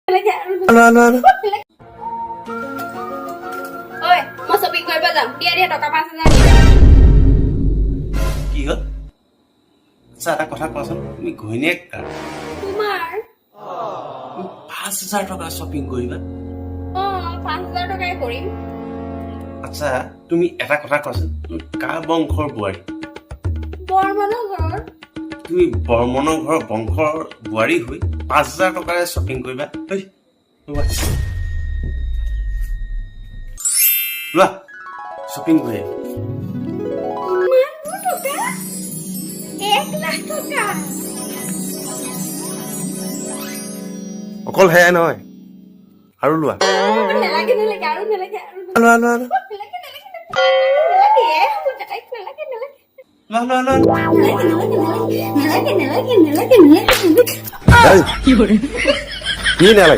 নালাগে আৰু। লোৱা, লোৱা, লোৱা। ঐ, মই শ্বপিং কৰিব যাম। দিয়া দিয়া, টকা 5000 দিয়া। কি হ'ল? আচ্ছা, এটা কথা কোৱাচোন, তুমি ঘৈণীয়েক কাৰ? তোমাৰ। তুমি 5000 টকা শ্বপিং কৰিবা? অ, 5000 টকাই কৰিম। আচ্ছা, তুমি এটা কথা কোৱাচোন, তুমি কাৰ বংশৰ বোৱাৰী? বৰ্মনৰ ঘৰৰ। তুমি বৰ্মনৰ ঘৰৰ বংশৰ বোৱাৰী হৈ 5000 টকাৰে শ্বপিং কৰিবা? ঐ, লোৱা, লোৱা, শ্বপিং কৰি আহিবা। ইমানবোৰ টকা! 1 লাখ টকা! অকল সেয়াই নহয়, আৰু লোৱা। নালাগে, নালাগে, আৰু নালাগে, আৰু নালাগে। লোৱা, লোৱা, লোৱা। নালাগে, নালাগে, নালাগে, নালাগে, নালাগে, নালাগে। লোৱা, লোৱা, লোৱা। নালাগে, নালাগে, নালাগে, নালাগে, নালাগে, নালাগে, নালাগে। কি নালাগে?